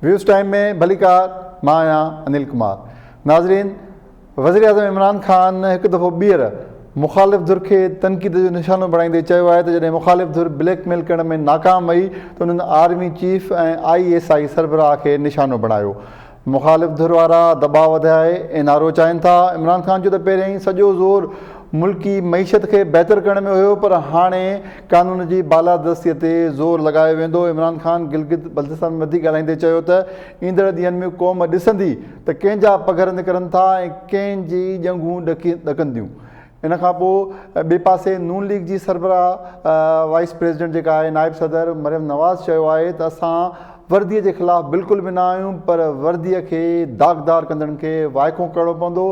Waves time ۾ ڀليڪار مان آهيان انيل ڪمار ناظرين وزيراعظم عمران خان هڪ دفعو ٻيهر مخالف ڌر کي تنقيد جو نشانو بڻائيندي چيو آهي ته جڏهن مخالف ڌر بليڪ ميل ڪرڻ ۾ ناڪام وئي ته انهن army chief ۽ I S I سربراهه کي نشانو بڻايو مخالف ڌر وارا دٻاء وڌائي اين آر او چاهين ٿا، عمران خان جو ته پهريائين سڄو زور ملڪي معيشت کي بهتر ڪرڻ ۾ هيو پر هاڻي قانون جي بالادستي تي زور لڳايو ويندو، عمران خان گلگت بلتستان ۾ وڌيڪ ڳالهائيندي چيو ته ايندڙ ڏينهن ۾ قوم ڏسندي ته ڪنهن جا پگهر نڪرن ٿا ۽ ڪنهن جي ڄنگهون ڏڪن ٿيون. ان کان پوء ٻئي پاسي نون ليگ جي سربراهه وائيس پريزيڊنٽ جيڪا آهي نائب صدر مريم نواز چيو آهي ته اسان وردي جي خلاف بلڪل به نه آهيون پر وردي کي داغدار ڪندڙن کي وائکو ڪرڻو پوندو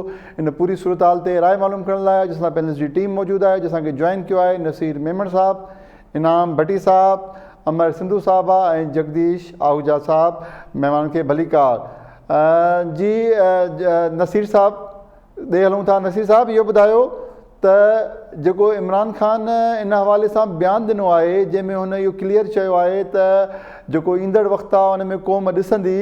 ان پوري صورتحال تي راء معلوم ڪرڻ لاء اڄ اسان پينلز جي ٽيم موجود آهي جنهن اسان کي جوائن ڪيو آهي نصير ميمڻ صاحب انعام ڀٽي صاحب امر سنڌو صاحبه ۽ جگديش آهوجا صاحب مهمانن کي ڀليڪار جي نصير صاحب ڏي هلون ٿا نصير صاحب اهو ٻڌايو ته جيڪو عمران خان ان حوالي سان بيان ڏنو آهي جنهن ۾ هن اهو ڪليئر چيو آهي ته جيڪو ايندڙ وقت آهي ان ۾ قوم ڏسندي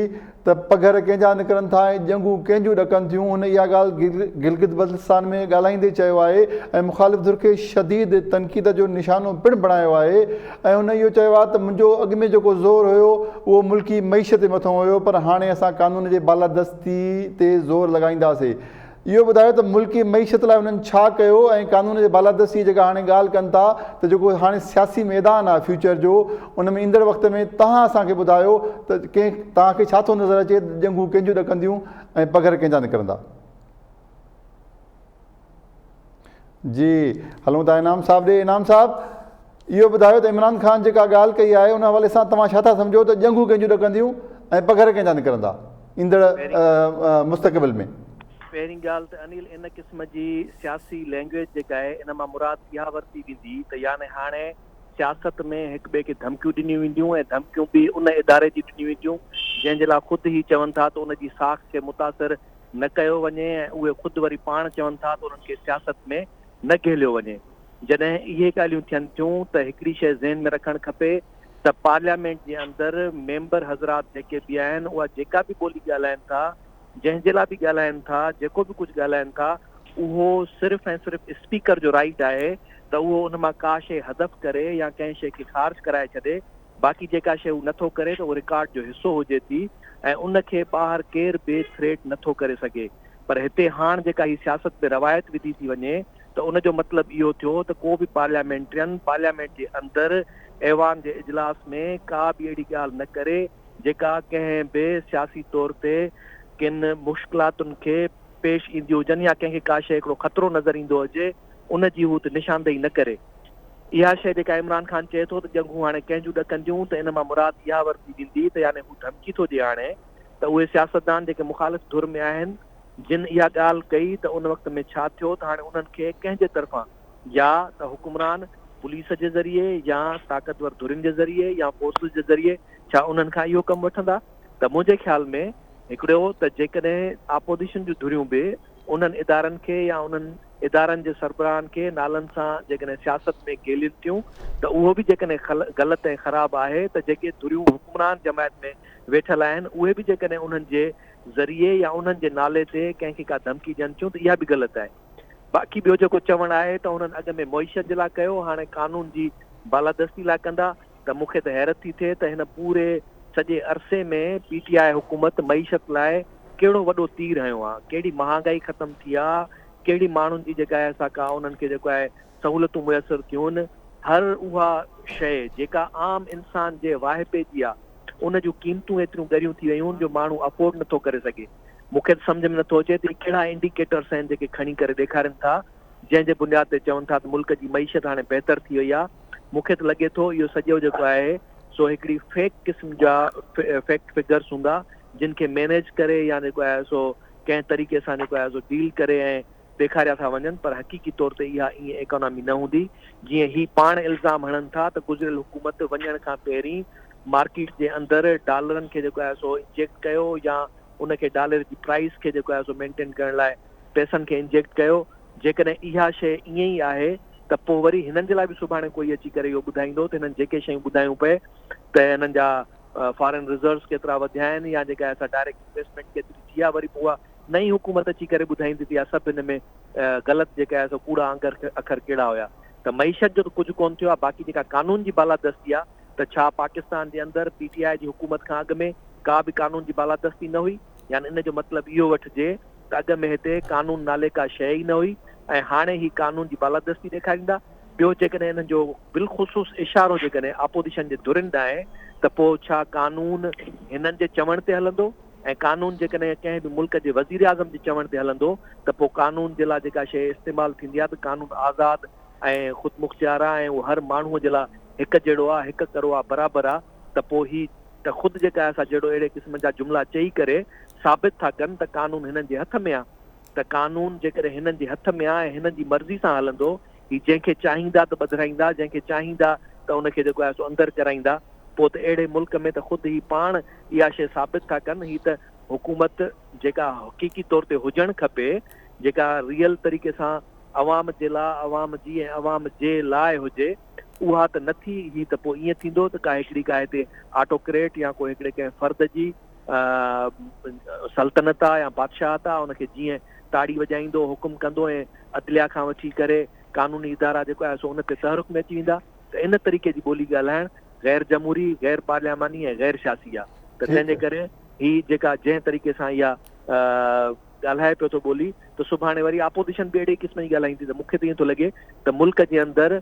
ته پگهر ڪنهن جا نڪرن ٿا ۽ ڄنگهون ڪنهن جون ڏڪن ٿيون هن اها ڳالهه گلگت بلتستان ۾ ڳالهائيندي چيو آهي ۽ مخالف ڌر کي شديد تنقيد جو نشانو پڻ بڻايو آهي ۽ هن اهو چيو آهي ته منهنجو اڳ ۾ جيڪو زور هيو اهو ملڪي معيشت جي مٿان هيو پر هاڻي اسان قانون جي بالادستي تي زور لڳائينداسي. اهو ٻڌايو ته ملڪي معيشت لاء انهن ڇا ڪيو ۽ قانون جي بالادستي جي جيڪا هاڻي ڳالهه ڪن ٿا ته جيڪو هاڻي سياسي ميدان آهي فيوچر جو ان ۾ ايندڙ وقت ۾ توهان اسان کي ٻڌايو ته ڪنهن توهان کي ڇا ٿو نظر اچي ته ڄنگهون ڪنهن جون ڏڪنديون ۽ پگهر ڪنهن جا نڪرندا. جي هلون ٿا انعام صاحب ڏي انعام صاحب اهو ٻڌايو ته عمران خان جيڪا ڳالهه ڪئي آهي ان حوالي سان توهان ڇا ٿا سمجهو ته ڄنگهون ڪنهن جون ڏڪنديون ۽ پگهر ڪنهن جا نڪرندا ايندڙ مستقبل ۾. پهرين ڳالهه ته انيل ان قسم جي سياسي لينگويج جيڪا آهي ان مان مراد اها ورتي ويندي ته يعني هاڻي سياست ۾ هڪ ٻئي کي ڌمڪيون ڏنيون وينديون ۽ ڌمڪيون به ان اداري جي ڏنيون وينديون جنهن جي لاء خود هي چون ٿا ته ان جي ساک کي متاثر نه ڪيو وڃي ۽ اهي خود وري پاڻ چون ٿا ته انهن کي سياست ۾ نه گهيليو وڃي. جڏهن اهي ڳالهيون ٿين ٿيون ته هڪڙي شيء ذهن ۾ رکڻ کپي ته پارليامينٽ جي اندر ميمبر حضرات جيڪي به آهن اها جيڪا به ٻولي ڳالهائين ٿا، جنهن جي لاء به ڳالهائين ٿا، جيڪو به ڪجهه ڳالهائين ٿا اهو صرف ۽ صرف اسپيڪر جو رائيٽ آهي ته اهو ان مان ڪا شيء حذف ڪري يا ڪنهن شيء کي خارج ڪرائي ڇڏي باقي جيڪا شيء هو نه ٿو ڪري ته اهو رڪارڊ جو حصو هجي ٿي ۽ ان کي ٻاهر ڪير به ٿريٽ نه ٿو ڪري سگهي پر هتي هاڻ جيڪا هي سياست ۾ روايت وڌي ٿي وڃي ته ان جو مطلب اهو ٿيو ته ڪو به پارليامينٽرين پارليامينٽ جي اندر ايوان جي اجلاس ۾ ڪا به اهڙي ڳالهه نه ڪري جيڪا ڪنهن به سياسي طور تي ڪن مشڪلاتن کي پيش اينديون هجن يا ڪنهن کي ڪا شيء هڪڙو خطرو نظر ايندو هجي ان جي هو ته نشاندهي نه ڪري. اها شيء جيڪا عمران خان چئي ٿو ته ڄنگهون هاڻي ڪنهن جون ڏڪنديون ته ان مان مراد اها ورتي ويندي ته يعني هو ڌمڪي ٿو ڏئي هاڻي ته اهي سياستدان جيڪي مخالف ڌر ۾ آهن جن اها ڳالهه ڪئي ته ان وقت ۾ ڇا ٿيو ته هاڻي انهن کي ڪنهن جي طرفان يا ته حڪمران پوليس جي ذريعي يا طاقتور ڌرين جي ذريعي يا فورسز جي ذريعي ڇا انهن کان اهو ڪم وٺندا ته منهنجي خيال ۾ هڪڙو ته جيڪڏهن آپوزيشن جون ڌريون به انهن ادارن کي يا انهن ادارن جي سربراهن کي نالن سان جيڪڏهن سياست ۾ گهيلين ٿيون ته اهو به جيڪڏهن غلط ۽ خراب آهي ته جيڪي ڌريون حڪمران جماعت ۾ ويٺل آهن اهي به جيڪڏهن انهن جي ذريعي يا انهن جي نالي تي ڪنهن کي ڪا ڌمڪي ڏين ٿيون ته اها به غلط آهي. باقي ٻيو جيڪو چوڻ آهي ته انهن اڳ ۾ معيشت جي لاء ڪيو هاڻي قانون جي بالادستي لاء ڪندا ته مون کي ته حيرت ٿي ٿئي ته هن پوري سڄي عرصي ۾ پي ٽي آء حڪومت معيشت لاء ڪهڙو وڏو تير هنيو آ، ڪهڙي مهانگائي ختم ٿي آ، ڪهڙي ماڻهن جي جيڪا آهي سا ڪا انهن کي جيڪو آهي سهولتون ميسر ٿيون، هر اها شيء جيڪا عام انسان جي واهپي جي آ، ان جون قيمتون ايتريون ڳريون ٿي ويون جو ماڻهو افورڊ نٿو ڪري سگهي. مون کي ته سمجهه ۾ نٿو اچي ته اهي ڪهڙا انڊيڪيٽرس آهن جيڪي کڻي ڪري ڏيکارين ٿا، جنهن جي بنياد تي چون ٿا ته ملڪ جي معيشت هاڻي بهتر ٿي وئي آ. مون کي ته لڳي ٿو اهو سڄو جيڪو آهي سو هڪڙي فيڪ قسم جا فيڪٽ فگرس هوندا جن کي مينيج ڪري يا جيڪو آهي سو ڪنهن طريقي سان جيڪو آهي سو ڊيل ڪري ۽ ڏيکاريا ٿا وڃن پر حقيقي طور تي اها ائين ايڪانامي نه هوندي جيئن هي پاڻ الزام هڻن ٿا ته گذريل حڪومت وڃڻ کان پهرين مارڪيٽ جي اندر ڊالرن کي جيڪو آهي سو انجيڪٽ ڪيو يا ان کي ڊالر جي پرائس کي جيڪو آهي سو مينٽين ڪرڻ لاء پئسن کي انجيڪٽ ڪيو جيڪڏهن اها شيء ائين ئي آهي ته پوء وري هنن جي لاء به سڀاڻي ڪوئي اچي ڪري اهو ٻڌائيندو ته هنن جيڪي شيون ٻڌايون پئي ته هنن جا فارين رزروز ڪيترا وڌيا آهن يا جيڪا آهي سا ڊائريڪٽ انويسٽمينٽ ڪيتري ٿي آهي وري پوء اها نئين حڪومت اچي ڪري ٻڌائيندي ته اها سڀ ان ۾ غلط جيڪا آهي سو ڪوڙا انگ اکر ڪهڙا هيا ته معيشت جو ته ڪجهه ڪونه ٿيو آهي باقي جيڪا قانون جي بالادستي آهي ته ڇا پاڪستان جي اندر پي ٽي آء جي حڪومت کان اڳ ۾ ڪا به قانون جي بالادستي نه هئي يعني ان جو مطلب اهو وٺجي ته اڳ ۾ هتي قانون نالي ڪا شيء ئي نه هئي ۽ هاڻي هي قانون جي بالادستي ڏيکاريندا. ٻيو جيڪڏهن انهن جو بالخصوص اشارو جيڪڏهن اپوزيشن جي ڌرين ڏانهن آهي ته پوء ڇا قانون هنن جي چوڻ تي هلندو ۽ قانون جيڪڏهن ڪنهن به ملڪ جي وزيراعظم جي چوڻ تي هلندو ته پوء قانون جي لاء جيڪا شيء استعمال ٿيندي آهي ته قانون آزاد ۽ خودمختيار آهي ۽ اهو هر ماڻهوء جي لاء هڪ جهڙو آهي، هڪ ڪرو آهي، برابر آهي ته پوء هي ته خود جيڪا آهي سا جهڙو اهڙي قسم جا جملا چئي ڪري ثابت ٿا ڪن ته قانون هنن جي هٿ ۾ آهي ته قانون جيڪڏهن هنن جي هٿ ۾ آهي ۽ هنن جي مرضي سان هلندو، هي جنهن کي چاهيندا ته ٻڌرائيندا، جنهن کي چاهيندا ته ان کي جيڪو آهي سو اندر ڪرائيندا، پوء ته اهڙي ملڪ ۾ ته خود هي پاڻ اها شيء ثابت ٿا ڪن، هي ته حڪومت جيڪا حقيقي طور تي هجڻ کپي، جيڪا ريئل طريقي سان عوام جي لاء، عوام جي ۽ عوام جي لاء هجي، اها ته نه ٿي، هي ته پوء ائين ٿيندو ته ڪا هڪڙي ڪا هتي آٽوڪريٽ يا ڪو هڪڙي ڪنهن فرد جي سلطنت آ يا بادشاهت آ، ان کي جيئن تاڙي وڄائيندو، حڪم ڪندو ۽ عدليا کان وٺي ڪري قانوني ادارا جيڪو آهي سو ان تي تحرڪ ۾ اچي ويندا ته ان طريقي جي ٻولي ڳالهائڻ غير جمهوري، غير پارلياماني ۽ غير سياسي آ ته تنهن جي ڪري هي جيڪا جنهن طريقي سان اها ڳالهائي پيو ٿو ٻولي ته سڀاڻي وري آپوزيشن به اهڙي قسم جي ڳالهائيندي ته مون کي ته ائين ٿو لڳي ته ملڪ جي اندر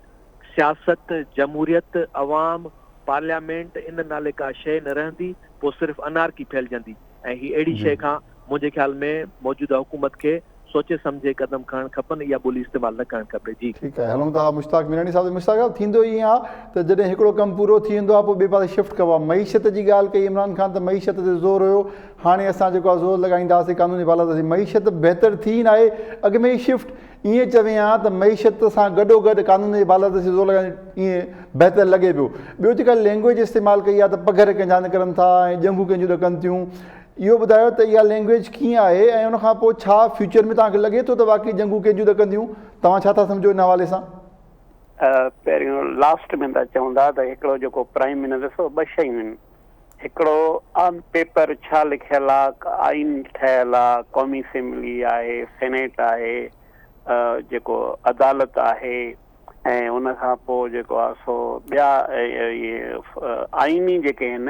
سياست، جمهوريت، عوام، پارليامينٽ ان نالي ڪا شيء نه رهندي پوء صرف انارڪي ڦهلجندي ۽ هي اهڙي شيء کان منهنجي خيال ۾ موجوده حڪومت کي سوچي سمجهي قدم کڻڻ کپن اها ٻولي استعمال نه ڪرڻ کپي جي. ٺيڪ آهي هلون ٿا مشتاق ميراڻي صاحب مشتاق صاحب ٿيندو ائين آ ته جڏهن هڪڙو ڪم پورو ٿي ويندو آ پوء ٻئي پاسي شفٽ ڪبو آ معيشت جي ڳالهه ڪئي عمران خان ته معيشت تي زور هيو هاڻي اسان جيڪو آ زور لڳائينداسين قانوني بالادستي معيشت بهتر ٿي ئي ناهي اڳ ۾ ئي شفٽ ائين چوين ها ته معيشت سان گڏو گڏ قانون جي بالادستي زور لڳائڻ ائين بهتر لڳي پيو. ٻيو جيڪا لينگويج استعمال ڪئي آهي ته پگهر ڪنهن جا نڪرن ٿا ۽ ڄنگهون ڪنهن جون ڏڪن ٿيون اهو ٻڌايو ته اها لينگويج ڪيئن آهي ۽ ان کان پوء ڇا فيوچر ۾ توهان کي لڳي ٿو ته واقعي ڄنگهون ڪنهن جون ڏڪنديون توهان ڇا ٿا سمجهو ان حوالي سان؟ پهريون لاسٽ ۾ ٿا چوندا ته هڪڙو جيڪو پرائم منسٽر ڏسو ٻه شيون آهن هڪڙو آن پيپر ڇا لکيل آ، آئين ٺهيل آ، قومي اسيمبلي آهي، سينيٽ آهي، جيڪو عدالت آهي ۽ ان کان پوء جيڪو آ سو ٻيا اهي آئيني جيڪي آهن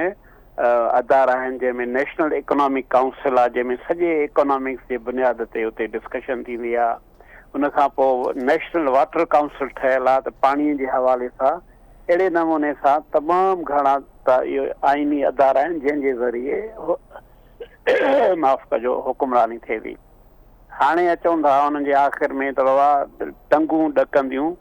ادارا آهن جنهن ۾ نيشنل اڪنامڪ ڪائونسل آ جنهن ۾ سڄي اڪنامڪس جي بنياد تي اتي ڊسڪشن ٿيندي آ ان کان پوء نيشنل واٽر ڪائونسل ٺهيل آ ته پاڻي جي حوالي سان اهڙي نموني سان تمام گهڻا ته اهي آئيني ادارا آهن جنهن جي ذريعي معاف ڪجو حڪمراني ٿئي ٿي. هاڻي اچون ٿا انهن جي آخر ۾ ته بابا ٽنگون ڏڪنديون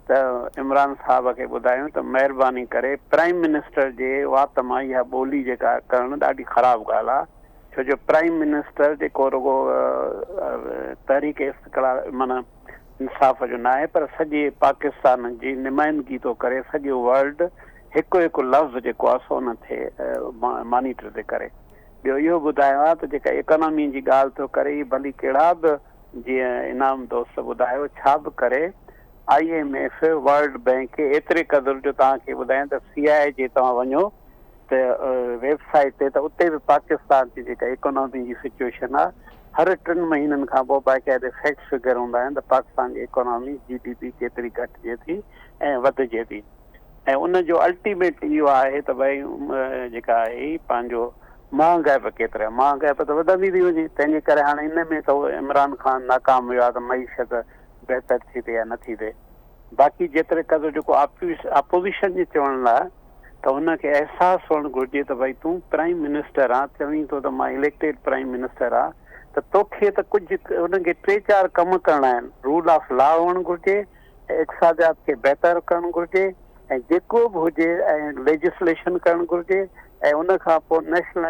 ته عمران صاحب کي ٻڌايون ته مهرباني ڪري پرائيم منسٽر جي وات مان اها ٻولي جيڪا ڪرڻ ڏاڍي خراب ڳالهه آهي ڇو جو پرائيم منسٽر جيڪو رڳو تحريڪ استقلال معنيٰ انصاف جو ناهي پر سڄي پاڪستان جي نمائندگي ٿو ڪري سڄو ورلڊ هڪ هڪ لفظ جيڪو آهي سو ان تي مانيٽر تي ڪري ٻيو اهو ٻڌايو آهي ته جيڪا ايڪانامي جي ڳالهه ٿو ڪري هي ڀلي ڪهڙا به جيئن انعام دوست ٻڌايو ڇا به ڪري I M F world bank ايتري قدر جو توهان کي ٻڌايان ته سي آء جي توهان وڃو ته ويب سائيٽ تي ته اتي به پاڪستان جي جيڪا ايڪانامي جي سچويشن آهي هر ٽن مهينن کان پوء باقاعدي فيڪٽس فگر هوندا آهن ته پاڪستان جي ايڪانامي جي ڊي پي ڪيتري گهٽجي ٿي ۽ وڌجي ٿي ۽ ان جو الٽيميٽ اهو آهي ته ڀئي جيڪا آهي پنهنجو مهانگائپ ڪيتري آهي مهانگائپ ته وڌندي ٿي وڃي تنهن جي ڪري هاڻي ان ۾ ته عمران خان ناڪام ويو آهي ته معيشت بهتر ٿي ٿئي يا نه ٿي ٿئي باقي جيتري قدر جيڪو اپوزيشن جي چوڻ لاء ته هن کي احساس هئڻ گهرجي ته ڀئي تون پرائيم منسٽر آن چوين ٿو ته مان اليڪٽيڊ پرائيم منسٽر آن ته توکي ته ڪجهه انهن کي ٽي چار ڪم ڪرڻا آهن رول آف لا هئڻ گهرجي ۽ اقتصاديات کي بهتر ڪرڻ گهرجي ۽ جيڪو به هجي ۽ ليجسليشن ڪرڻ گهرجي ۽ ان کان پوء نيشنل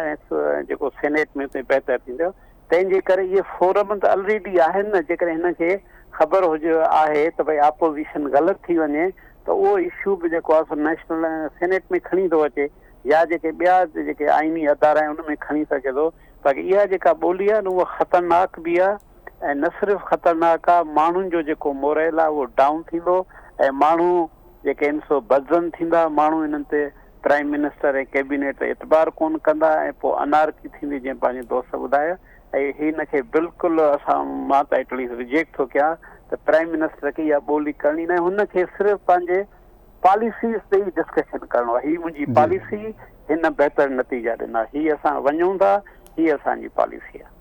جيڪو سينيٽ ۾ بهتر ٿيندو تنهن جي ڪري اهي فورم ته الريڊي آهن نه جيڪڏهن هن کي خبر هجي آهي ته ڀئي آپوزيشن غلط ٿي وڃي ته اهو اشو به جيڪو آهي سو نيشنل سينيٽ ۾ کڻي ٿو اچي يا جيڪي ٻيا جيڪي آئيني ادارا آهن ان ۾ کڻي سگهي ٿو باقي اها جيڪا ٻولي آهي نه اها خطرناڪ به آهي ۽ نه صرف خطرناڪ آهي ماڻهن جو جيڪو موريل آهي اهو ڊائون ٿيندو ۽ ماڻهو جيڪي آهن سو بدظن ٿيندا ماڻهو انهن تي. پرائيم منسٽر ۽ ڪيبينيٽ تي اعتبار ڪونه ڪندا ۽ پوء انارڪي ٿيندي جيئن پنهنجي دوست ٻڌايو ۽ هن کي بلڪل اسان مان ته ايٽليسٽ ريجيڪٽ ٿو ڪيان ته پرائيم منسٽر کي اها ٻولي ڪرڻي ناهي هن کي صرف پنهنجي پاليسيز تي ئي ڊسڪشن ڪرڻو آهي هي منهنجي پاليسي هن بهتر نتيجا ڏنا هي اسان وڃون ٿا هي اسان جي پاليسي آهي.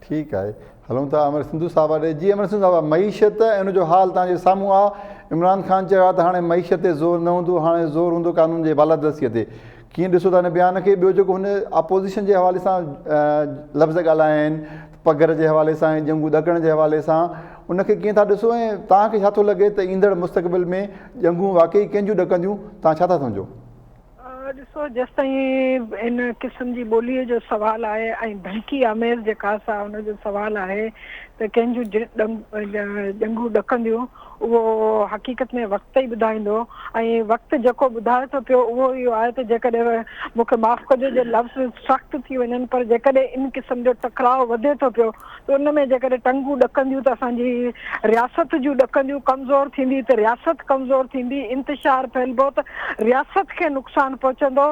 ٺيڪ آهي هلون ٿا امر سنڌو صاحب ڏي جي امر سنڌو صاحب معيشت ۽ ان جو حال توهان جي سامهون آ عمران خان چيو آهي ته هاڻي معيشت تي زور نه هوندو هاڻي زور هوندو قانون جي بالادستي تي ڪيئن ڏسو ٿا هن بيان کي ٻيو جيڪو هن اپوزيشن جي حوالي سان لفظ ڳالهايا آهن پگهر جي حوالي سان ۽ ڄنگهون ڏڪڻ جي حوالي سان ان کي ڪيئن ٿا ڏسو ۽ توهان کي ڇا ٿو لڳي ته ايندڙ مستقبل ۾ ڄنگهون واقعي ڪنهن جون ڏڪنديون توهان ڇا ٿا سمجهو؟ ڏسو جيستائين ان قسم جي ٻوليء جو سوال آهي ۽ ڌمڪي آميز جيڪا سا ان جو سوال آهي ته ڪنهن جون ڄنگهون ڏڪنديون اهو حقيقت ۾ وقت ئي ٻڌائيندو ۽ وقت جيڪو ٻڌائي ٿو پيو اهو اهو آهي ته جيڪڏهن مون کي معاف ڪجو جي لفظ سخت ٿي وڃن پر جيڪڏهن ان قسم جو ٽڪراء وڌي ٿو پيو ته ان ۾ جيڪڏهن ٽنگون ڏڪنديون ته اسان جي رياست جون ڏڪنديون ڪمزور ٿيندي ته رياست ڪمزور ٿيندي، انتشار ڦهلبو ته رياست کي نقصان پهچندو.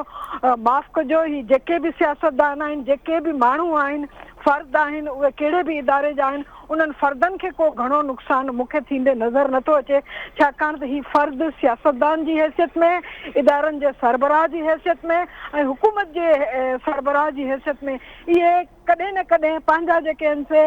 معاف ڪجو هي جيڪي به سياستدان آهن، جيڪي به ماڻهو آهن، فرد آهن، اهي ڪهڙي به اداري جا آهن، انهن فردن کي ڪو گهڻو نقصان مون کي ٿيندي نظر نٿو اچي، ڇاڪاڻ ته هي فرد سياستدان جي حيثيت ۾، ادارن جي سربراهه جي حيثيت ۾ ۽ حڪومت جي سربراهه جي حيثيت ۾ اهي ڪڏهن نه ڪڏهن پنهنجا جيڪي آهن سي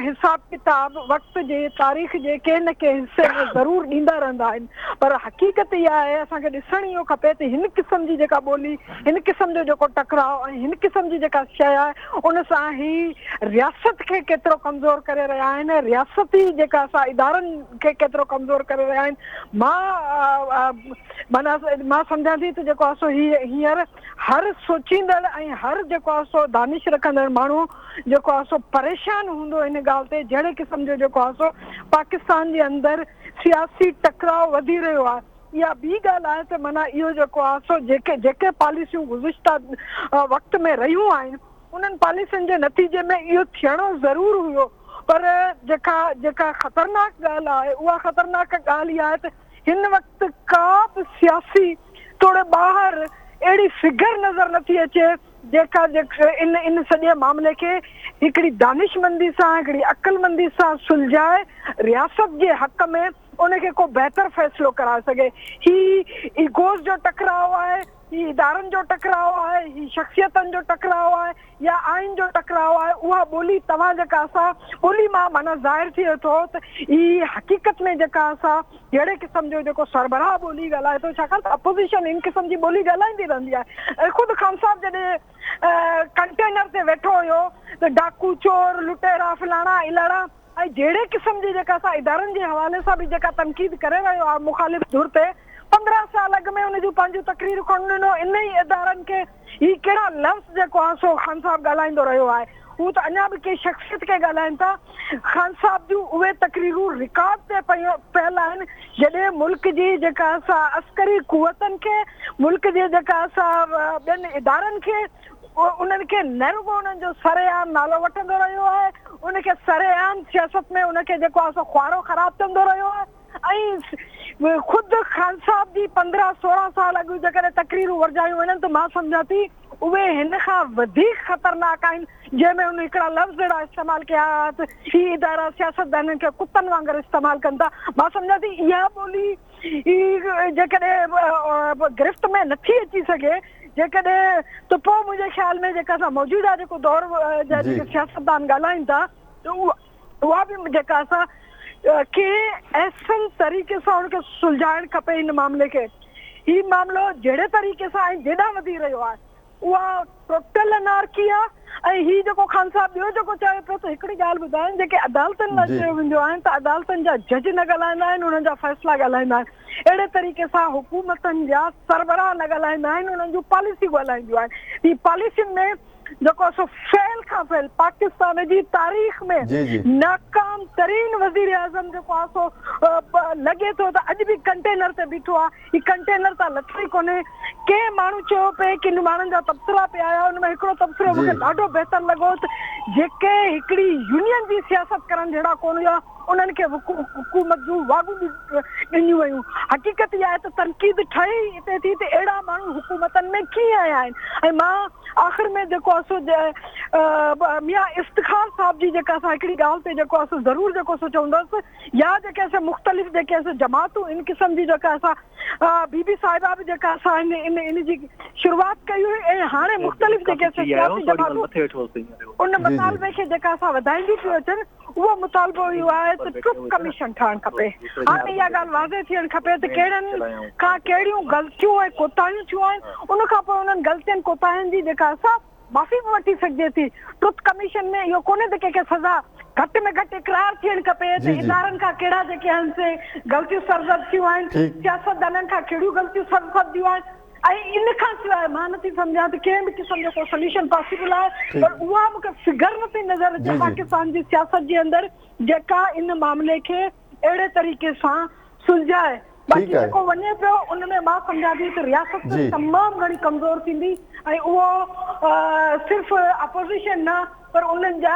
حساب ڪتاب وقت جي تاريخ جي ڪنهن نه ڪنهن حصي ۾ ضرور ڏيندا رهندا آهن پر حقيقت اها آهي اسان کي ڏسڻ اهو کپي ته هن قسم جي جيڪا ٻولي هن قسم جو جيڪو ٽڪراء ۽ هن قسم جي جيڪا شيء آهي ان سان هي رياست کي ڪيترو ڪمزور ڪري رهيا آهن رياستي جيڪا سا ادارن کي ڪيترو ڪمزور ڪري رهيا آهن مان معنيٰ مان سمجهان ٿي ته جيڪو آهي سو هي هينئر هر سوچيندڙ ۽ هر جيڪو آهي سو دانش رکندڙ ماڻهو جيڪو آهي سو پريشان هوندو ان ڳالهه تي جهڙي قسم جو جيڪو آهي سو پاڪستان جي اندر سياسي ٽڪراء وڌي رهيو آهي اها ٻي ڳالهه آهي ته معنيٰ اهو جيڪو آهي سو جيڪي جيڪي پاليسيون گذشته وقت ۾ رهيون آهن انهن پاليسين جي نتيجي ۾ اهو ٿيڻو ضرور هيو پر جيڪا جيڪا خطرناڪ ڳالهه آهي اها خطرناڪ ڳالهه اها آهي ته هن وقت ڪا به سياسي توڙي ٻاهر اهڙي فگر نظر نٿي اچي جيڪا ان ان سڄي معاملي کي هڪڙي دانشمندي سان هڪڙي عقلمندي سان سلجهائي رياست جي حق ۾ ان کي ڪو بهتر فيصلو ڪرائي سگهي. هي ايگوز جو ٽڪراء آهي، هي ادارن جو ٽڪراء آهي، هي شخصيتن جو ٽڪراء آهي يا آئين جو ٽڪراء آهي، اها ٻولي توهان جيڪا اسان ٻولي مان معنيٰ ظاهر ٿئي ٿو ته هي حقيقت ۾ جيڪا اسان جهڙي قسم جو جيڪو سربراهه ٻولي ڳالهائي ٿو ڇاڪاڻ ته اپوزيشن ان قسم جي ٻولي ڳالهائيندي رهندي آهي ۽ خود خان صاحب جڏهن ڪنٽينر تي ويٺو هيو ته ڊاڪو چور لٽيرا فلاڻا الاڻا ۽ جهڙي قسم جي جيڪا اسان ادارن جي حوالي سان به جيڪا تنقيد ڪري رهيو آهي مخالف ڌر تي 15 سال اڳ ۾ ان جون پنهنجون تقريرون ڪونه ڏنو ان ئي ادارن کي هي ڪهڙا لفظ جيڪو آهي سو خان صاحب ڳالهائيندو رهيو آهي هو ته اڃا به ڪنهن شخصيت کي ڳالهائين ٿا خان صاحب جون اهي تقريرون رڪارڊ تي پيون پيل آهن جڏهن ملڪ جي جيڪا سا عسڪري قوتن کي ملڪ جي جيڪا سا ٻين ادارن کي انهن کي نه رڳو انهن جو سر عام نالو وٺندو رهيو آهي، ان کي سر عام سياست ۾ ان کي جيڪو آهي سو خوارو خراب چوندو رهيو آهي ۽ خود خان صاحب جي 15 16 سال اڳ جيڪڏهن تقريرون ورجايون وڃن ته مان سمجهان ٿي اهي هن کان وڌيڪ خطرناڪ آهن جنهن ۾ هن هڪڙا لفظ اهڙا استعمال ڪيا هئا ته هي ادارا سياستدانن کي ڪتن وانگر استعمال ڪن ٿا. مان سمجهان ٿي اها ٻولي جيڪڏهن گرفت ۾ نٿي اچي سگهي جيڪڏهن ته پوء منهنجي خيال ۾ جيڪا اسان موجوده جيڪو دور جا جيڪي سياستدان ڳالهائين ٿا ته اها به جيڪا اسان ڪنهن احسن طريقي سان ان کي سلجهائڻ کپي هن معاملي کي هي معاملو جهڙي طريقي سان ۽ جيڏانهن وڌي رهيو آهي اها ٽوٽل انارڪي آ ۽ هي جيڪو خان صاحب ٻيو جيڪو چوي پيو ته هڪڙي ڳالهه ٻڌايان جيڪي عدالتن لاء چيو ويندو آهن ته عدالتن جا جج نه ڳالهائيندا آهن انهن جا فيصلا ڳالهائيندا آهن اهڙي طريقي سان حڪومتن جا سربراهه نه ڳالهائيندا آهن انهن جون پاليسيون ڳالهائينديون آهن هي پاليسين ۾ جيڪو سو فيل کان فيل پاڪستان جي تاريخ ۾ ناڪام ترين وزير اعظم جيڪو آهي سو لڳي ٿو ته اڄ به ڪنٽينر تي بيٺو آهي هي ڪنٽينر تان لٿو ئي ڪونهي. ڪنهن ماڻهو چيو پئي، ڪن ماڻهن جا تبصرا پئي آيا، ان ۾ هڪڙو تبصرو مون کي ڏاڍو بهتر لڳو ته جيڪي هڪڙي يونين جي سياست ڪرڻ جهڙا ڪونه هيا، انهن کي حڪومت جون واڳون ڏنيون ويون. حقيقت اها آهي ته تنقيد ٺهي ئي اتي ٿي ته اهڙا ماڻهو حڪومتن ۾ ڪيئن آيا آهن ۽ مان آخر ۾ جيڪو آهي سو ميان افتخار صاحب جي جيڪا سا هڪڙي ڳالهه تي جيڪو آهي سو ضرور جيڪو سو چوندس يا جيڪي سي مختلف جيڪي سي جماعتون ان قسم جي جيڪا سا بي بي صاحبه به جيڪا سا ان ان جي شروعات ڪئي هئي ۽ هاڻي مختلف جيڪي سي سياسي جماعتون ان مطالبي کي جيڪا سا وڌائينديون پيون اچن. اهو مطالبو اهو آهي ته ٽرٿ ڪميشن ٺاهڻ کپي. هاڻي اها ڳالهه واضح ٿيڻ کپي ته ڪهڙن کان ڪهڙيون غلطيون ۽ ڪوتاهيون ٿيون آهن، ان کان پوء انهن غلطين ڪوتاهين جي جيڪا سا معافي به وٺي سگهجي ٿي. ٽرٿ ڪميشن ۾ اهو ڪونهي ته ڪنهن کي سزا، گهٽ ۾ گهٽ اقرار ٿيڻ کپي ته ادارن کان ڪهڙا جيڪي آهن سي غلطيون سرزد ٿيون آهن، سياستدانن کان ڪهڙيون غلطيون سرزد ٿيون آهن. ۽ ان کان سواء مان نٿي سمجهان ته ڪنهن به قسم جو ڪو سوليوشن پاسيبل آهي پر اها مون کي فگر نٿي نظر اچي پاڪستان جي سياست جي اندر جيڪا ان معاملي کي اهڙي طريقي سان سلجهائي باقي جيڪو وڃي پيو ان ۾ مان سمجهان ٿي ته رياست تمام گهڻي ڪمزور ٿيندي ۽ اهو صرف اپوزيشن نه پر انهن جا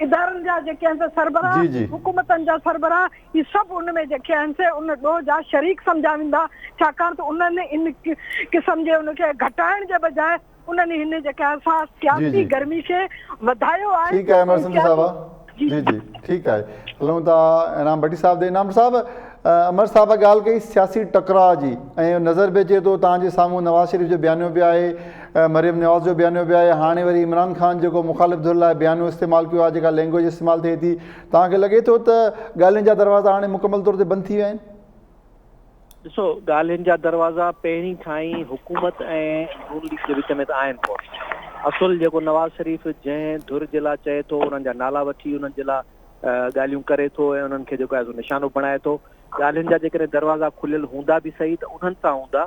ادارن جا جيڪي آهن سربراهه حڪومتن جا سربراهه هي سڀ ان ۾ جيڪي آهن سي ان ڏوهه جا شريڪ سمجهيا ويندا، ڇاڪاڻ ته انهن ان قسم جي ان کي گهٽائڻ جي بجاء انهن هن جيڪا سا سياسي گرمي کي وڌايو آهي. ٺيڪ آهي امر سنڌو صاحبه جي جي ٺيڪ آهي هلون ٿا انعام ڀٽي صاحب ڏي انعام صاحب امر صاحب ڳالهه ڪئي سياسي ٽڪراء جي ۽ نظر به اچي ٿو توهان جي سامهون نواز شريف جو بيانيو به آهي مريم نواز جو بيانيو به آهي هاڻي وري عمران خان جيڪو مخالف ڌر لاء بيانيو استعمال ڪيو آهي جيڪا لينگويج استعمال ٿئي ٿي توهان کي لڳي ٿو ته ڳالهين جا دروازا هاڻي مڪمل طور تي بند ٿي ويا آهن؟ ڏسو ڳالهين جا دروازا پهرين کان ئي حڪومت ۽ نون ليگ جي وچ ۾ ته آهن ڪونه. اصل جيڪو نواز شريف جنهن ڌر جي لاء چئي ٿو انهن جا نالا وٺي انهن جي لاء ڳالهيون ڪري ٿو ۽ انهن کي جيڪو آهي سو نشانو بڻائي ٿو. ڳالهين جا جيڪڏهن دروازا کليل هوندا به سهي ته انهن سان هوندا.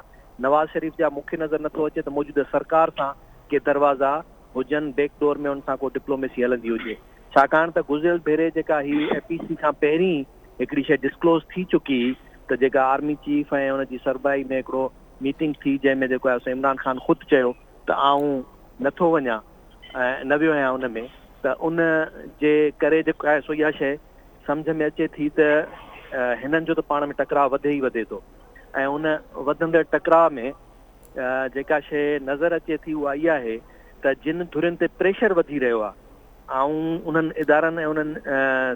نواز شريف جا مون کي نظر نٿو اچي ته موجوده سرڪار سان ڪي دروازا هجن بيڪ ڊور ۾ ان سان ڪو ڊپلوميسي هلندي هجي. ڇاڪاڻ ته گذريل ڀيري جيڪا هي اي پي سي کان پهرين هڪڙي شيء ڊسڪلوز ٿي چڪي هئي ته جيڪا آرمي چيف ۽ ان جي سربراهي ۾ هڪڙو ميٽنگ ٿي جنهن ۾ جيڪو آهي سو عمران خان خود چيو ته آئون نٿو وڃان ۽ نه ويو آهيان ان ۾ ته ان جي ڪري جيڪو آهي سو اها شيء سمجهه ۾ اچي ٿي ته هنن جو ته پاڻ ۾ ٽڪراء وڌي ئي وڌي ٿو ۽ ان وڌندڙ ٽڪراء ۾ جيڪا شيء نظر اچي ٿي اها اها آهي ته جن ڌرين تي پريشر وڌي رهيو آهي آئون انهن ادارن ۽ انهن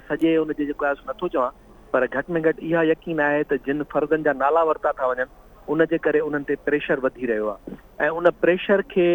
سڄي ان جي جيڪو آهي سو نٿو چوان پر گهٽ ۾ گهٽ اها يقين آهي ته جن فردن جا نالا ورتا ٿا وڃن ان جي ڪري انهن تي پريشر وڌي رهيو آهي ۽ ان پريشر کي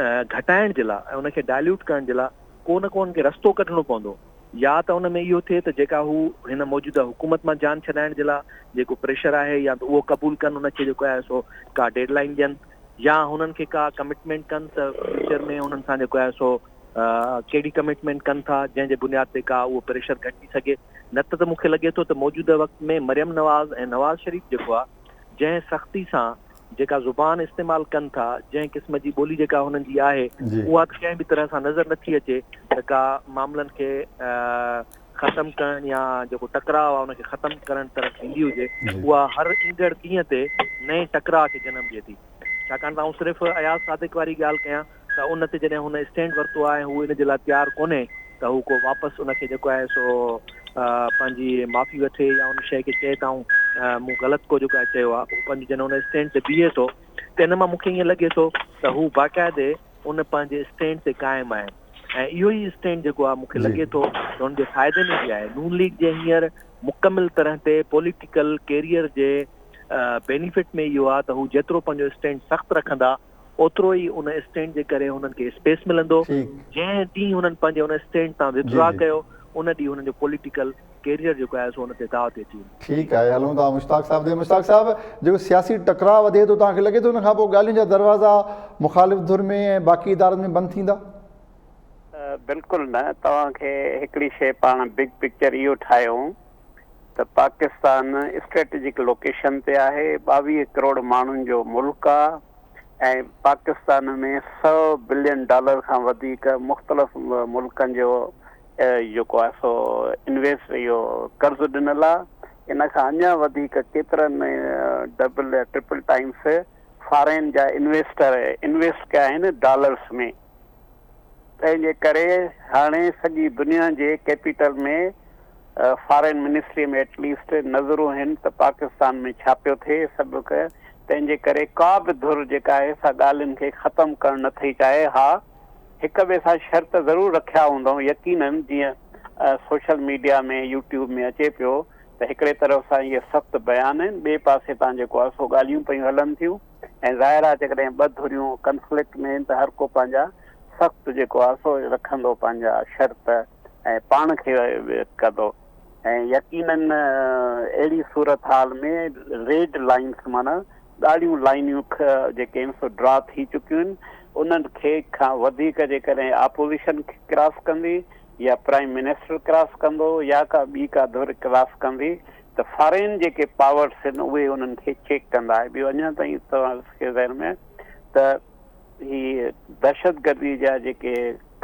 گهٽائڻ جي لاء ۽ ان کي ڊائليوٽ ڪرڻ جي لاء ڪو نه ڪو ان کي رستو ڪڍڻو پوندو يا ته ان ۾ اهو ٿئي ته جيڪا هو هن موجوده حڪومت مان جان ڇڏائڻ جي لاء جيڪو پريشر آهي يا ته اهو قبول ڪن ان کي جيڪو آهي سو ڪا ڊيڊ لائن ڏين يا هنن کي ڪا ڪمٽمينٽ ڪن ته فيوچر ۾ انهن سان جيڪو آهي سو ڪهڙي ڪمٽمينٽ ڪن ٿا جنهن جي بنياد تي ڪا اهو پريشر گهٽجي سگهي نه ته ته مون کي لڳي ٿو ته موجوده وقت ۾ مريم نواز ۽ نواز شريف جيڪو آهي جنهن سختي سان جيڪا زبان استعمال ڪن ٿا جنهن قسم جي ٻولي جيڪا هنن جي آهي اها ته ڪنهن به طرح سان نظر نٿي اچي ته ڪا معاملن کي ختم ڪرڻ يا جيڪو ٽڪراء آهي ان کي ختم ڪرڻ طرف ويندي هجي اها هر ايندڙ ڏينهن تي نئين ٽڪراء کي جنم ڏئي ٿي ڇاڪاڻ ته آئون صرف اياز صادق واري ڳالهه ڪيان ته ان تي جڏهن هن اسٽينڊ ورتو آهي ۽ هو ان جي لاء تيار ڪونهي ته هو ڪو واپس ان کي جيڪو آهي سو پنهنجي معافي وٺي يا ان شيء کي چئي ته آئون مون غلط ڪو جيڪو آهي چيو آهي هو پنهنجو جڏهن ان اسٽينڊ تي بيهي ٿو ته ان مان مون کي ائين لڳي ٿو ته هو باقاعدي ان پنهنجي اسٽينڊ تي قائم آهن ۽ اهو ئي اسٽينڊ جيڪو آهي مون کي لڳي ٿو ته ان جي فائدي ۾ به آهي. نون ليگ جي هينئر مڪمل طرح تي پوليٽيڪل ڪيريئر جي بينيفٽ ۾ اهو آهي ته هو جيترو پنهنجو اسٽينڊ سخت رکندا اوترو ئي ان اسٽينڊ جي ڪري هنن کي اسپيس ملندو. جنهن ڏينهن هنن پنهنجي ان اسٽينڊ تان وٿڊرا ڪيو ان ڏينهن هنن جو پوليٽيڪل ڪيريئر جيڪو آهي سو ان تي داء تي اچي ويندو. ٺيڪ آهي هلون ٿا مشتاق صاحب ڏي مشتاق صاحب جيڪو سياسي ٽڪراء وڌي ٿو توهان کي لڳي ٿو ان کان پوء ڳالهين جا دروازا مخالف ڌر ۾ ۽ باقي ادارن ۾ بند ٿيندا؟ بلڪل نه توهان کي هڪڙي شيء پاڻ بگ پڪچر اهو ٺاهيون ته پاڪستان اسٽريٽجڪ لوڪيشن تي آهي 22 ڪروڙ ماڻهن جو ملڪ آ ۽ پاڪستان ۾ 100 بلين ڊالر کان وڌيڪ مختلف ملڪن جو جيڪو آهي سو انويسٽ اهو قرض ڏنل آهي ان کان اڃا وڌيڪ ڪيترن ڊبل يا ٽرپل ٽائمس فارين جا انويسٽر انويسٽ ڪيا آهن ڊالرس ۾ تنهن جي ڪري هاڻي سڄي دنيا جي ڪيپيٽل ۾ فارين منسٽري ۾ ايٽليسٽ نظرون هن ته پاڪستان ۾ ڇا پيو ٿئي سڀ تنهن جي ڪري ڪا به ڌر جيڪا آهي سا ڳالهين کي ختم ڪرڻ نه ٿئي چاهي. ها هڪ ٻئي سان شرط ضرور رکيا هوندائون يقينن جيئن سوشل ميڊيا ۾ يوٽيوب ۾ اچي پيو ته هڪڙي طرف سان اهي سخت بيان آهن ٻئي پاسي تان جيڪو آهي سو ڳالهيون پيون هلن ٿيون ۽ ظاهر آهي جيڪڏهن ٻه ڌريون ڪنفلڪٽ ۾ آهن ته هر ڪو پنهنجا سخت جيڪو آهي سو رکندو پنهنجا شرط ۽ پاڻ کي ڪندو ۽ يقينن اهڙي صورتحال ۾ ريڊ لائنس معنيٰ ڳاڙهيون لائنيون جيڪي آهن سو ڊرا ٿي چڪيون آهن انهن کي کان وڌيڪ جيڪڏهن آپوزيشن ڪراس ڪندي يا پرائم منسٽر ڪراس ڪندو يا ڪا ٻي ڪا ڌر ڪراس ڪندي ته فارين جيڪي پاورس آهن اهي انهن کي چيڪ ڪندا. ٻيو اڃا تائين توهان کي ذهن ۾ ته هي دهشتگردي جا جيڪي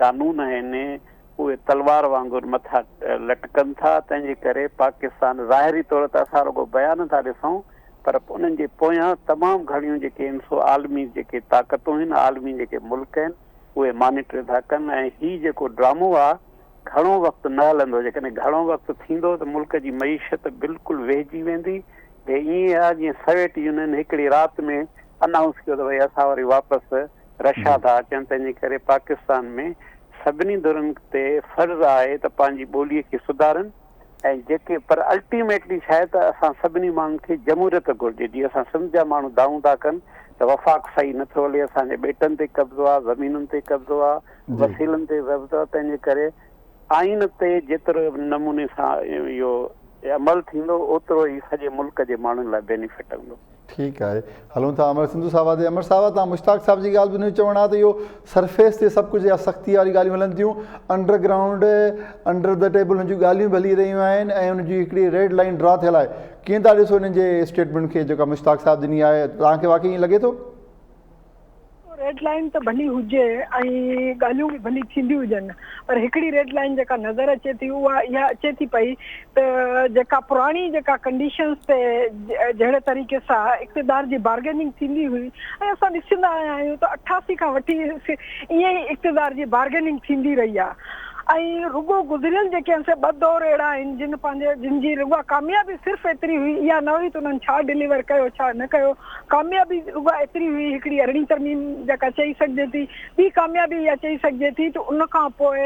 قانون آهن اهي تلوار وانگر مٿا لٽڪن ٿا، تنهن جي ڪري پاڪستان ظاهري طور ته اسان رڳو بيان ٿا ڏسون پر انهن جي پويان تمام گهڻيون جيڪي آهن سو عالمي جيڪي طاقتون آهن، عالمي جيڪي ملڪ آهن اهي مانيٽر ٿا ڪن ۽ هي جيڪو ڊرامو آهي گهڻو وقت نه هلندو، جيڪڏهن گهڻو وقت ٿيندو ته ملڪ جي معيشت بلڪل ويهجي ويندي، هي ائين آهي جيئن سويٽ يونين هڪڙي رات ۾ انائونس ڪيو ته ڀئي اسان وري واپس رشيا ٿا اچن، تنهن جي ڪري پاڪستان ۾ سڀني ڌرين تي فرض آهي ته پنهنجي ٻولي کي سڌارن ۽ جيڪي پر الٽيميٽلي ڇا آهي ته اسان سڀني ماڻهن کي جمهوريت گهرجي جيئن اسان سنڌ جا ماڻهو دانهون ٿا ڪن ته وفاق صحيح نه ٿو هلي اسان جي ٻيٽن تي قبضو آهي زمينن تي قبضو آهي وسيلن تي قبضو آهي تنهن جي ڪري آئين تي جيترو نموني سان اهو عمل ٿيندو اوترو ئي سڄي ملڪ جي ماڻهن لاء بينيفٽ هوندو. ٺيڪ آهي هلون ٿا امر سنڌو صاحب تي امر صاحب تان مشتاق صاحب جي ڳالهه به چوڻ آ ته اهو سرفيس تي سڀ ڪجهه يا سختي واري ڳالهيون هلن ٿيون under ground under the table هن جون ڳالهيون به هلي رهيون آهن ۽ ان جي هڪڙي ريڊ لائين ڊرا ٿيل آهي ڪيئن ٿا ڏسو انهن جي اسٽيٽمينٽ کي جيڪا مشتاق صاحب ڏني آهي توهان کي واقعي ائين لڳي ٿو؟ ريڊ لائين ته ڀلي هجي ۽ ڳالهيون به ڀلي ٿينديون هجن پر هڪڙي ريڊ لائين جيڪا نظر اچي ٿي اها اها اچي ٿي پئي ته جيڪا پراڻي جيڪا ڪنڊيشنز تي جهڙي طريقي سان اقتدار جي بارگيننگ ٿيندي هئي ۽ اسان ڏسندا آيا آهيون ته 88 کان وٺي ائين ئي اقتدار جي بارگيننگ ٿيندي رهي آهي ۽ رڳو گذريل جيڪي آهن سي ٻه دور اهڙا آهن جن پنهنجي جن جي رڳا ڪاميابي صرف ايتري هئي اها نه هئي ته انهن ڇا ڊليور ڪيو ڇا نه ڪيو ڪاميابي رڳا ايتري هئي هڪڙي ارڙهين ترميم جيڪا چئي سگهجي ٿي ٻي ڪاميابي اها چئي سگهجي ٿي ته ان کان پوء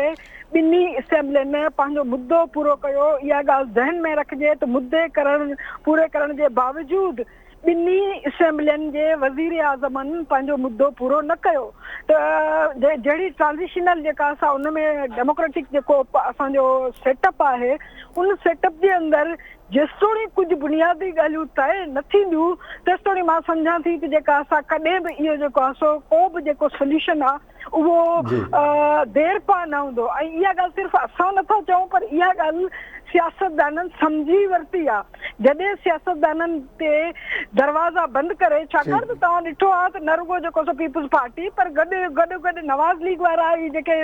ٻنهي اسيمبلين پنهنجو مدو پورو ڪيو اها ڳالهه ذهن ۾ رکجي ته مدي ڪرڻ پوري ڪرڻ جي باوجود ٻنهي اسيمبلين جي وزيراعظمن پنهنجو مدو پورو نه ڪيو ته جهڙي ٽرانزيشنل جيڪا سا ان ۾ ڊيموڪريٽڪ جيڪو اسان جو سيٽ اپ آهي ان سيٽ اپ جي اندر جيستوڻيڪ ڪجهه بنيادي ڳالهيون طئي نه ٿينديون تيستوڻيڪ مان سمجهان ٿي ته جيڪا اسان ڪڏهن به اهو جيڪو آهي سو ڪو به جيڪو سوليوشن آهي اهو دير پا نه هوندو ۽ اها ڳالهه صرف اسان نٿا چئون پر اها ڳالهه سياستدانن سمجهي ورتي آهي جڏهن سياستدانن تي دروازا بند ڪري ڇاڪاڻ ته توهان ڏٺو آهي ته نه رڳو جيڪو سو پيپلز پارٽي پر گڏ گڏ گڏ نواز ليگ وارا هي جيڪي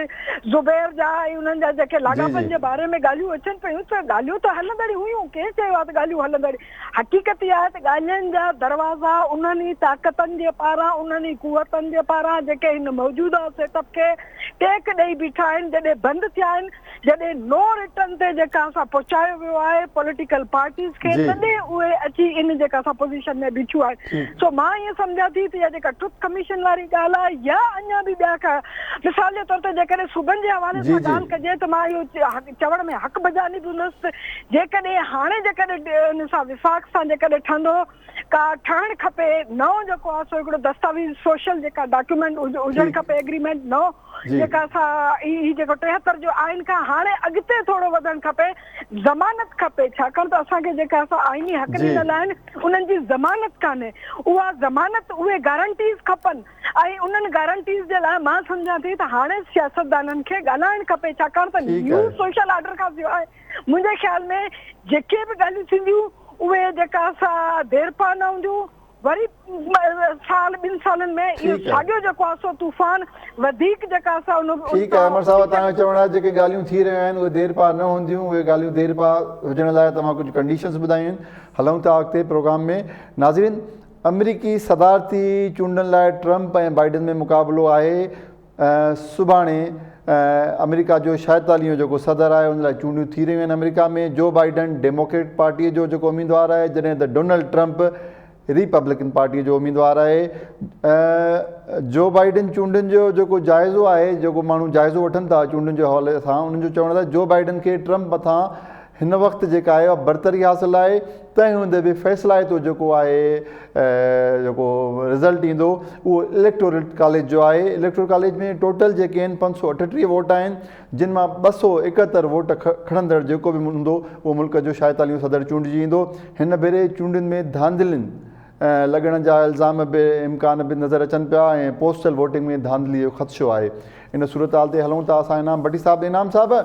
زبير جا ۽ انهن جا جيڪي لاڳاپن جي باري ۾ ڳالهيون اچن پيون ته ڳالهيون ته هلندڙ هيون ڪنهن چيو آهي ته ڳالهيون هلندڙ حقيقت اها آهي ته ڳالهين جا دروازا انهن ئي طاقتن جي پاران، انهن ئي قوتن جي پاران جيڪي هن موجوده سيٽ اپ کي ٽيڪ ڏئي بيٺا آهن، جڏهن بند ٿيا آهن، جڏهن نو ريٽرن تي جيڪا سا پهچايو ويو آهي پوليٽيڪل پارٽيز کي تڏهن اهي اچي ان جيڪا سا پوزيشن ۾ بيٺيون آهن. سو مان ائين سمجهان ٿي ته اها جيڪا ٽروٿ ڪميشن واري ڳالهه آهي يا اڃا به ٻيا ڪا مثال جي طور تي جيڪڏهن صوبن جي حوالي سان ڳالهه ڪجي ته مان اهو چوڻ ۾ حق بجانب هوندس ته جيڪڏهن هاڻي جيڪڏهن ان سان وفاق سان جيڪڏهن ٺهندو ڪا ٺهڻ کپي نئون جيڪو آهي سو هڪڙو دستاويز سوشل جيڪا ڊاڪيومينٽ هجڻ کپي ايگريمينٽ نئون جيڪا سا هي جيڪو 73 جو آئين کان هاڻي اڳتي ٿورو وڌڻ کپي ضمانت کپي ڇاڪاڻ ته اسان کي جيڪا سا آئيني حق ڏنل آهن انهن جي ضمانت ڪانهي اها ضمانت اهي گارنٽيز کپن ۽ انهن گارنٽيز جي لاء مان سمجهان ٿي ته هاڻي سياستدانن کي ڳالهائڻ کپي ڇاڪاڻ ته نيو سوشل آرڊر کان سواء منهنجي خيال ۾ جيڪي به ڳالهيون ٿينديون اهي جيڪا سا ديرپا نه هونديون وري سال ٻن سالن ۾ اهو ساڳيو جيڪو آهي سو طوفان وڌيڪ جيڪا سا ان ٺيڪ آهي امر صاحب توهان جو چوڻ آهي جيڪي ڳالهيون ٿي رهيون آهن اهي ديرپا نه هونديون اهي ڳالهيون ديرپا هجڻ لاء توهان ڪجهه ڪنڊيشنز ٻڌايون آهن هلون ٿا اڳتي پروگرام ۾ ناظرين آمريڪي صدارتي چونڊن لاء ٽرمپ ۽ بائيڊن ۾ مقابلو آهي. سڀاڻي آمريڪا جو شائتاليون جيڪو صدر آهي ان لاء چونڊيون ٿي رهيون آهن آمريڪا ۾ جو بائيڊن ڊيموڪريٽ پارٽي جو جيڪو اميدوار آهي جڏهن ته ڊونلڊ ٽرمپ ريپبلڪن پارٽي جو اميدوار آهي جو بائيڊن چونڊن جو جيڪو جائزو آهي جيڪو ماڻهو جائزو وٺن ٿا چونڊن جي حوالي سان انهن جو چوڻ آهي جو بائيڊن کي ٽرمپ مٿان هن وقت جيڪا آهي اها برتري حاصل آهي تنهن هوندي به فيصلائتو جيڪو آهي جيڪو رزلٽ ايندو اهو اليڪٽورل ڪاليج جو آهي اليڪٽورل ڪاليج ۾ ٽوٽل جيڪي آهن 538 ووٽ آهن جن مان 271 ووٽ کڻندڙ جيڪو به هوندو اهو ملڪ جو شائتاليون صدر چونڊجي ايندو هن ڀيري چونڊن ۾ ڌانڌلين لڳڻ جا الزام به امڪان به نظر اچن پيا ۽ پوسٽل ووٽنگ ۾ ڌانڌلي جو خدشو آهي ان صورتحال تي هلون ٿا اسان انعام ڀٽي صاحب انعام صاحب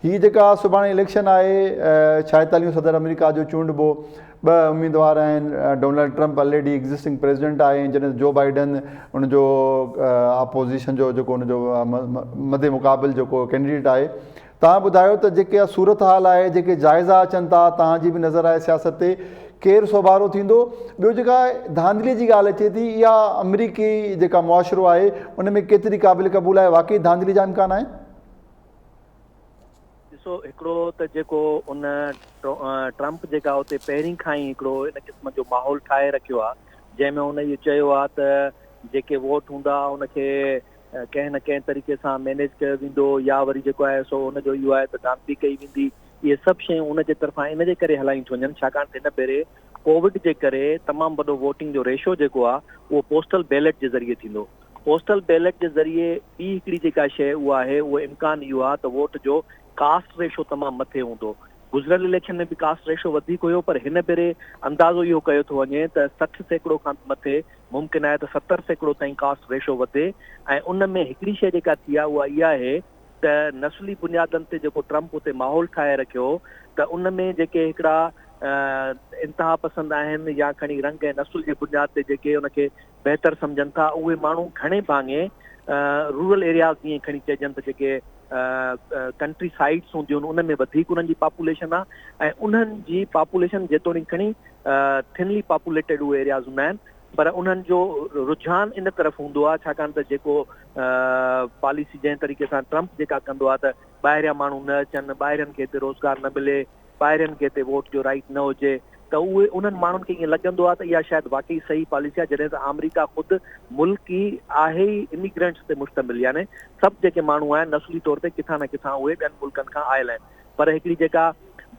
هي جيڪا سڀاڻي اليڪشن آهي ڇائيتاليهون صدر آمريڪا جو چونڊبو ٻه اميدوار آهن Donald Trump already existing president آهي ۽ جڏهن جو بائيڊن ان جو اپوزيشن جو جيڪو ان جو مد مقابل جيڪو ڪينڊيڊيٽ آهي تان ٻڌايو ته جيڪي صورت حال آهي جيڪي جائزا اچن ٿا تان جي به نظر آهي سياست تي ڪير سوڀارو ٿيندو ٻيو جيڪا ڌانڌلي جي ڳالهه اچي ٿي اها آمريڪي جيڪا معاشرو آهي ان ۾ ڪيتري قابل قبول آهي واقعي ڌانڌلي جا امڪان آهن ڏسو هڪڙو ته جيڪو ان ٽرمپ جيڪا اتي پهرين کان ئي هڪڙو ان قسم جو ماحول ٺاهي رکيو آهي جنهن ۾ هن اهو چيو آهي ته جيڪي ووٽ هوندا ان کي ڪنهن نه ڪنهن طريقي سان مينيج ڪيو ويندو يا وري جيڪو آهي سو ان جو اهو آهي ته ڌانڌلي ڪئي ويندي اهي سڀ شيون ان جي طرفان ان جي ڪري هلايون ٿيون وڃن ڇاڪاڻ ته هن ڀيري ڪووڊ جي ڪري تمام وڏو ووٽنگ جو ريشو جيڪو آهي اهو پوسٽل بيلٽ جي ذريعي ٿيندو پوسٽل بيلٽ جي ذريعي ٻي هڪڙي جيڪا شيء اها آهي اهو امڪان اهو آهي ته ووٽ جو ڪاسٽ ريشو تمام مٿي هوندو. گذريل اليڪشن ۾ به ڪاسٽ ريشو وڌيڪ هيو پر هن ڀيري اندازو اهو ڪيو ٿو وڃي ته 60% کان به مٿي ممڪن آهي ته 70% تائين ڪاسٽ ريشو وڌي ۽ ان ۾ هڪڙي شيء جيڪا ٿي آهي اها اها آهي ته نسلي بنيادن تي جيڪو ٽرمپ اتي ماحول ٺاهي رکيو ته ان ۾ جيڪي هڪڙا انتها پسند آهن يا کڻي رنگ ۽ نسل جي بنياد تي جيڪي ان کي بهتر سمجهن ٿا اهي ماڻهو گهڻي ڀاڱي رورل ايرياز جيئن کڻي چئجن ته جيڪي ڪنٽري سائيڊس هونديون آهن ان ۾ وڌيڪ انهن جي پاپوليشن آهي ۽ انهن جي پاپوليشن جيتوڻيڪ کڻي ٿنلي پاپوليٽيڊ اهي ايرياز هوندا آهن پر انهن جو رجحان ان طرف هوندو آهي ڇاڪاڻ ته جيڪو پاليسي جنهن طريقي سان ٽرمپ جيڪا ڪندو آهي ته ٻاهريان ماڻهو نه اچن ٻاهرين کي هتي روزگار نه ملي ٻاهرين کي هتي ووٽ جو رائيٽ نه هجي ته اهي انهن ماڻهن کي ائين لڳندو آهي ته اها شايد واقعي صحيح پاليسي آهي جڏهن ته آمريڪا خود ملڪ ئي آهي ئي اميگرينٽس تي مشتمل يعني سڀ جيڪي ماڻهو آهن نسلي طور تي ڪٿان نه ڪٿان اهي ٻين ملڪن کان آيل آهن پر هڪڙي جيڪا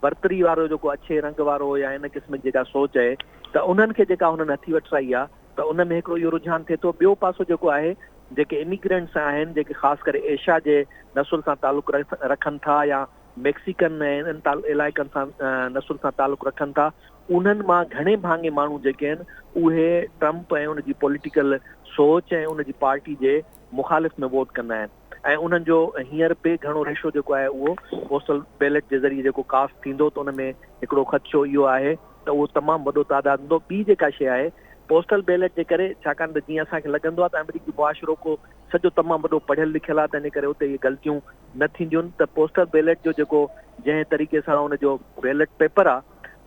برتري وارو جيڪو اڇي رنگ وارو يا ان قسم جي جيڪا سوچ آهي ته انهن کي جيڪا هنن هٿي وٺرائي آهي ته ان ۾ هڪڙو اهو رجحان ٿئي ٿو ٻيو پاسو جيڪو آهي جيڪي اميگرينٽس آهن جيڪي خاص ڪري ايشيا جي نسل سان تعلق رکن ٿا يا ميڪسيڪن ۽ انهن علائقن سان نسل سان تعلق رکن ٿا انهن مان گهڻي ڀاڱي ماڻهو جيڪي آهن اهي ٽرمپ ۽ ان جي پوليٽيڪل سوچ ۽ ان جي پارٽي جي مخالف ۾ ووٽ ڪندا آهن ۽ انهن جو هينئر به گهڻو ريشو جيڪو آهي اهو پوسٽل بيلٽ جي ذريعي جيڪو ڪاسٽ ٿيندو ته ان ۾ هڪڙو خدشو اهو آهي ته اهو تمام وڏو تعداد هوندو ٻي جيڪا شيء آهي پوسٽل بيلٽ جي ڪري ڇاڪاڻ ته جيئن اسان کي لڳندو آهي ته آمريڪي معاشرو ڪو سڄو تمام وڏو پڙهيل لکيل آهي تنهن ڪري اتي اهي غلطيون نه ٿينديون ته پوسٽل بيلٽ جو جيڪو جنهن طريقي سان ان جو بيلٽ پيپر آ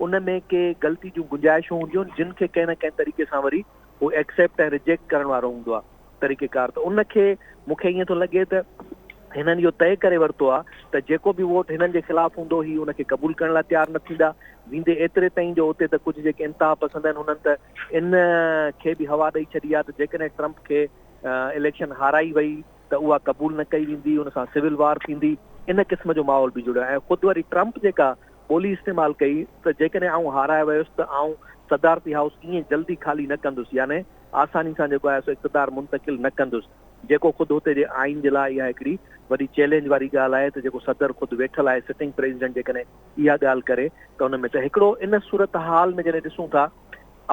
ان ۾ ڪي غلطي جون گنجائشون هونديون جن کي ڪنهن نه ڪنهن طريقي سان وري هو ايڪسيپٽ ۽ ريجيڪٽ ڪرڻ وارو هوندو آ طريقي ڪار ته ان کي مون کي ائين ٿو لڳي ته هنن اهو طئي ڪري ورتو آ ته جيڪو به ووٽ هنن جي خلاف هوندو هي ان کي قبول ڪرڻ لاء تيار نه ٿيندا ويندي ايتري تائين جو اتي ته ڪجهه جيڪي انتها پسند آهن انهن ته ان کي به هوا ڏئي ڇڏي آ ته جيڪڏهن ٽرمپ کي اليڪشن هارائي وئي ته اها قبول نه ڪئي ويندي، ان سان سول وار ٿيندي، ان قسم جو ماحول به جڙيو ۽ خود وري ٽرمپ جيڪا ٻولي استعمال ڪئي ته جيڪڏهن آئون هارائي ويس ته آئون صدارتي هائوس ائين جلدي خالي نه ڪندس يعني آساني سان جيڪو آهي سو اقتدار منتقل نه ڪندس جيڪو خود هتي جي آئين جي لاء اها هڪڙي وڏي چئلينج واري ڳالهه آهي ته جيڪو صدر خود ويٺل آهي سٽنگ پريزيڊنٽ جيڪڏهن اها ڳالهه ڪري ته ان ۾ ته هڪڙو ان صورتحال ۾ جڏهن ڏسون ٿا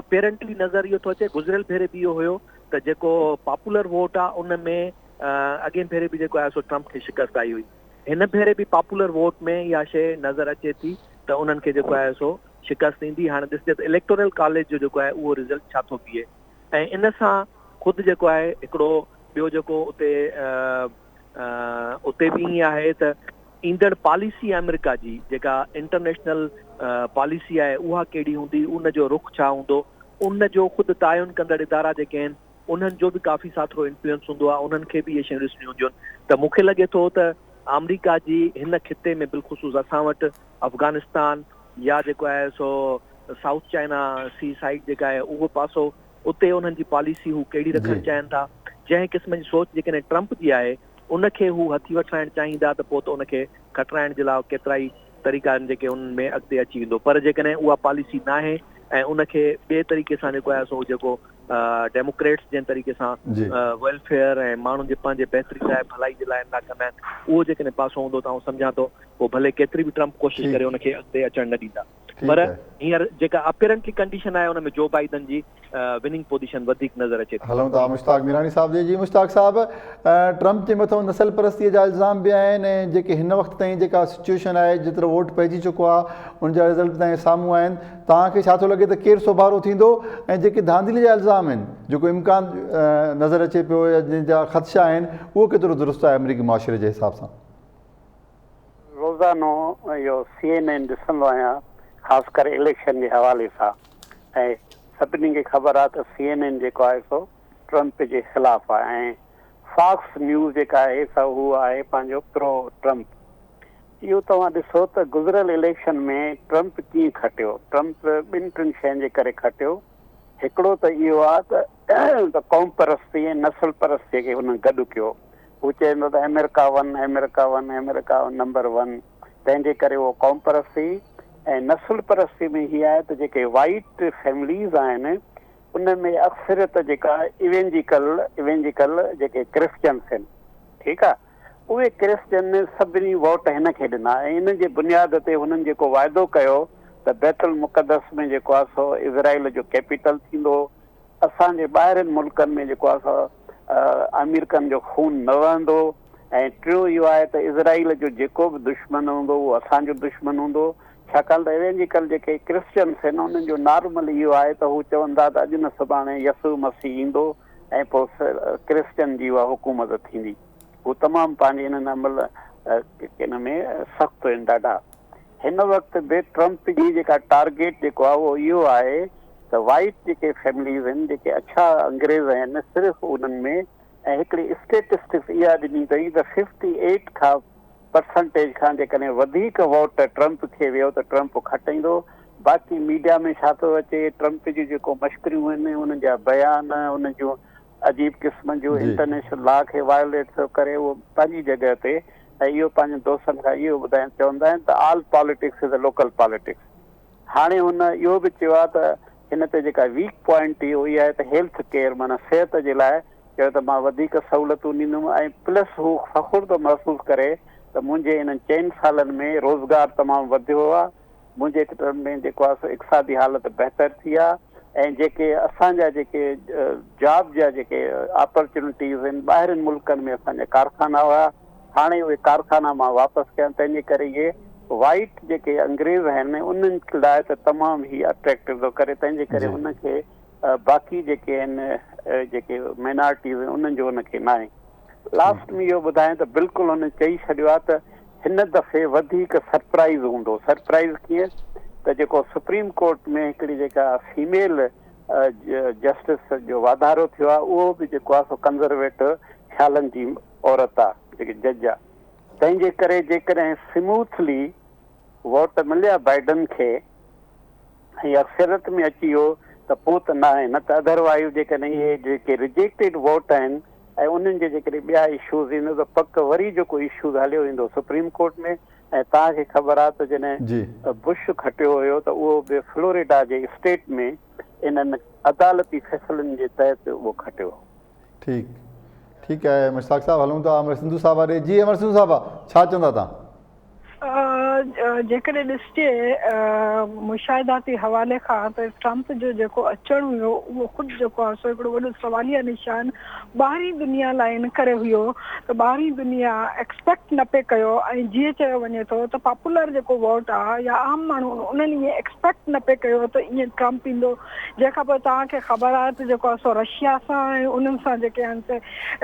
اپيرنٽلي نظر اهو ٿو اچي گذريل ڀيري به اهو هيو ته جيڪو پاپولر ووٽ آ ان ۾ اڳئين ڀيري به جيڪو آهي سو ٽرمپ کي شڪست آئي هئي هن ڀيري به پاپولر ووٽ ۾ اها شيء نظر اچي ٿي ته انهن کي جيڪو آهي سو شڪست ايندي هاڻي ڏسجي ته اليڪٽورل ڪاليج جو جيڪو آهي اهو رزلٽ ڇا ٿو بيهي ۽ ان سان خود جيڪو آهي هڪڙو ٻيو جيڪو اتي اتي به ائين آهي ته ايندڙ پاليسي آمريڪا جي جيڪا انٽرنيشنل پاليسي آهي اها ڪهڙي هوندي ان جو رخ ڇا هوندو ان جو خود تعين ڪندڙ ادارا جيڪي آهن انهن جو به ڪافي ساٿرو انفلوئنس هوندو آهي انهن کي به اهي شيون ڏسڻيون هونديون آهن ته مون کي لڳي ٿو ته آمريڪا جي هن خطي ۾ بالخصوص اسان وٽ افغانستان يا جيڪو آهي سو سائوٿ چائنا سي سائيڊ جيڪا آهي اهو پاسو اتي انهن جي پاليسي هو ڪهڙي رکڻ چاهين ٿا جنهن قسم جي سوچ جيڪڏهن ٽرمپ جي آهي ان کي هو هٿي وٺرائڻ چاهيندا ته پوء ته ان کي کٽرائڻ جي لاء ڪيترائي طريقا آهن جيڪي انهن ۾ اڳتي اچي ويندو پر جيڪڏهن اها پاليسي ناهي ۽ ان کي ٻئي طريقي سان جيڪو آهي سو جيڪو ڊيموڪريٽس جنهن طريقي سان ويلفيئر ۽ ماڻهن جي پنهنجي بهتري لاء ڀلائي جي لاء نه ڪندا آهن اهو جيڪڏهن پاسو هوندو ته آئون سمجهان ٿو پوء ڀلي ڪيتري به ٽرمپ ڪوشش ڪري ان کي اڳتي اچڻ نه ڏيندا پر هينئر جيڪا اپيرنٽلي ڪنڊيشن آهي ان ۾ جو بائيڊن جي وننگ پوزيشن وڌيڪ نظر اچي ٿي. هلون ٿا مشتاق ميراڻي صاحب جي. جي مشتاق صاحب ٽرمپ جي مٿو نسل پرستي جا الزام به آهن ۽ جيڪي هن وقت تائين جيڪا سچويشن آهي جيترو ووٽ پئجي چڪو آهي ان جا رزلٽ تائين سامهون آهن توهان کي ڇا ٿو لڳي ته ڪير سوڀارو ٿيندو ۽ جيڪي ڌانڌلي جا الزام آهن جيڪو امڪان نظر اچي پيو يا جنهن جا خدشا آهن اهو ڪيترو درست آهي آمريڪي معاشري جي حساب سان؟ روزانو اهو سي اين اين ڏسندو آهيان خاص ڪري اليڪشن جي حوالي سان ۽ سڀني کي خبر آهي ته سي اين اين جيڪو آهي سو ٽرمپ جي خلاف آهي ۽ فاڪس نيوز جيڪا آهي سا هو آهي پنهنجو پرو ٽرمپ. اهو توهان ڏسو ته گذريل اليڪشن ۾ ٽرمپ ڪيئن کٽيو ٽرمپ ٻن ٽن شين جي ڪري کٽيو هڪڙو ته اهو آهي ته قوم پرستي ۽ نسل پرستي کي هن گڏ ڪيو هو چوندو ته America one, America one, America number one, تنهن جي ڪري اهو قوم پرستي ۽ نسل پرستي ۾ هي آهي ته جيڪي وائيٽ فيمليز آهن ان ۾ اڪثريت جيڪا ايونجيڪل Evangelical جيڪي ڪرسچنس آهن ٺيڪ آهي اهي ڪرسچن سڀني ووٽ هن کي ڏنا ۽ ان جي بنياد تي هنن جيڪو واعدو ڪيو ته بيت المقدس ۾ جيڪو آهي سو اسرائيل جو ڪيپيٽل ٿيندو اسان جي ٻاهرين ملڪن ۾ جيڪو آهي سو آمريڪن جو خون نه وهندو ۽ ٽيون اهو آهي ته اسرائيل جو جيڪو به دشمن هوندو اهو اسان جو دشمن هوندو ڇاڪاڻ ته ايونجيڪل جيڪي ڪرسچنس آهن انهن جو نارمل اهو آهي ته هو چون ٿا ته اڄ نه سڀاڻي يسوع مسيح ايندو ۽ پوء ڪرسچن جي اها حڪومت ٿيندي هو تمام پنهنجي انهن عمل ان ۾ سخت آهن ڏاڍا. هن وقت به ٽرمپ جي جيڪا ٽارگيٽ جيڪو آهي اهو اهو آهي ته وائيٽ جيڪي فيمليز آهن جيڪي اڇا انگريز آهن صرف انهن ۾ ۽ هڪڙي اسٽيٽسٽڪس اها ڏني اٿئي ته ففٽي ايٽ کان پرسنٽيج کان جيڪڏهن وڌيڪ ووٽ ٽرمپ کي ويو ته ٽرمپ کٽيندو باقي ميڊيا ۾ ڇا ٿو اچي ٽرمپ جون جيڪو مشڪريون آهن انهن جا بيان انهن جون عجيب قسم جون انٽرنيشنل لا کي وايوليٽ ٿو ڪري اهو پنهنجي جڳهه تي ۽ اهو پنهنجن دوستن کان اهو ٻڌائين چوندا آهن ته all politics is a local politics هاڻي هن اهو به چيو آهي ته هن تي جيڪا ويڪ پوائنٽ هئي اها آهي ته هيلٿ ڪيئر معنيٰ صحت جي لاء چيو ته مان وڌيڪ سهولتون ڏيندم ۽ پلس هو فخر ٿو محسوس ڪري ته منهنجي انهن چئن سالن ۾ روزگار تمام وڌيو آهي منهنجي ٽرم ۾ جيڪو آهي سو اقتصادي حالت بهتر ٿي آهي ۽ جيڪي اسان جا جيڪي جاب جا جيڪي آپرچونٽيز آهن ٻاهرين ملڪن ۾ اسان جا ڪارخانا هيا هاڻي اهي ڪارخانا مان واپس ڪيا تنهن جي ڪري اهي وائيٽ جيڪي انگريز آهن انهن لاء ته تمام هي اٽريڪٽو ٿو ڪري تنهن جي ڪري ان کي باقي جيڪي آهن جيڪي مائنارٽيز آهن انهن جو ان کي ناهي لاسٽ ۾ اهو ٻڌايان ته بلڪل هن چئي ڇڏيو آهي ته هن دفعي وڌيڪ سرپرائز هوندو. سرپرائز ڪيئن ته جيڪو سپريم ڪورٽ ۾ هڪڙي جيڪا فيميل جسٽس جو واڌارو ٿيو آهي اهو به جيڪو آهي سو ڪنزرويٽو خيالن جي عورت آهي جيڪي جج آهي تنهن جي ڪري جيڪڏهن سموٿلي ووٽ مليا بائيڊن کي ۽ اڪثريت ۾ اچي ويو ته پوء ته ناهي نه ته اڌروائيز جيڪڏهن اهي جيڪي رجيڪٽيڊ ووٽ آهن ۽ انهن جي جيڪڏهن ٻيا اشوز ايندا ته پڪ وري جيڪو اشوز هليو ويندو سپريم ڪورٽ ۾ ۽ توهان کي خبر آهي ته جڏهن بش کٽيو هيو ته اهو به فلوريڊا جي اسٽيٽ ۾ انهن عدالتي فيصلن جي تحت اهو کٽيو هو. ٺيڪ ٺيڪ آهي مشتاق صاحب هلون ٿا امر سنڌو صاحب ڏي جي امر سنڌو صاحب ڇا چوندا توهان. جيڪڏهن ڏسجي مشاهداتي حوالي کان ته ٽرمپ جو جيڪو اچڻ هيو اهو خود جيڪو آهي سو هڪڙو وڏو سواليه نشان ٻاهرين دنيا لاء ان ڪري هيو ته ٻاهرين دنيا ايڪسپيڪٽ نه پئي ڪيو ۽ جيئن چيو وڃي ٿو ته پاپولر جيڪو ووٽ آهي يا عام ماڻهو انهن ائين ايڪسپيڪٽ نه پئي ڪيو ته ائين ٽرمپ ايندو جنهن کان پوء توهان کي خبر آهي ته جيڪو آهي سو رشيا سان ۽ انهن سان جيڪي آهن سي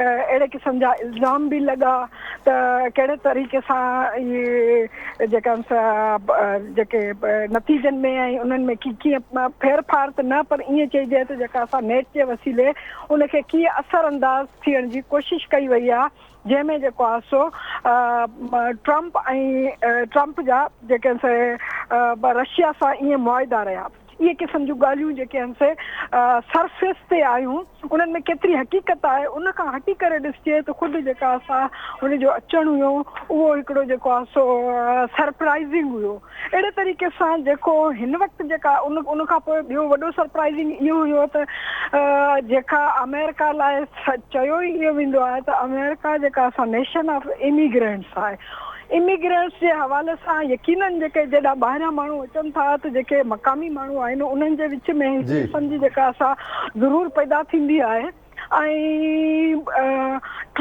اهڙي قسم جا الزام به لڳا ته ڪهڙي طريقي سان اهي جيڪا. جيڪا جيڪي نتيجن ۾ ۽ انهن ۾ ڪي ڪيئن ڦير ڦار ته نه پر ائين چئجي ته جيڪا اسان نيٽ جي وسيلي ان کي ڪيئن اثر انداز ٿيڻ جي ڪوشش ڪئي وئي آهي جنهن ۾ جيڪو آهي سو ٽرمپ ۽ ٽرمپ جا جيڪي سي رشيا سان ائين معاهدا رهيا. اهي قسم جون ڳالهيون جيڪي آهن سي سرفيس تي آيون انهن ۾ ڪيتري حقيقت آهي ان کان هٽي ڪري ڏسجي ته خود جيڪا سا ان جو اچڻ هيو اهو هڪڙو جيڪو آهي سو سرپرائزنگ هيو اهڙي طريقي سان جيڪو هن وقت جيڪا ان ان کان پوء ٻيو وڏو سرپرائزنگ اهو هيو ته جيڪا آمريڪا لاء چيو ئي اهو ويندو آهي ته آمريڪا جيڪا سا نيشن آف اميگرينٽس آهي اميگرينٽس جي حوالي سان يقينن جيڪي جيڏا ٻاهريان ماڻهو اچن ٿا ته جيڪي مقامي ماڻهو آهن انهن جي وچ ۾ هڪ قسم جي جيڪا سا ضرور پيدا ٿيندي آهي ۽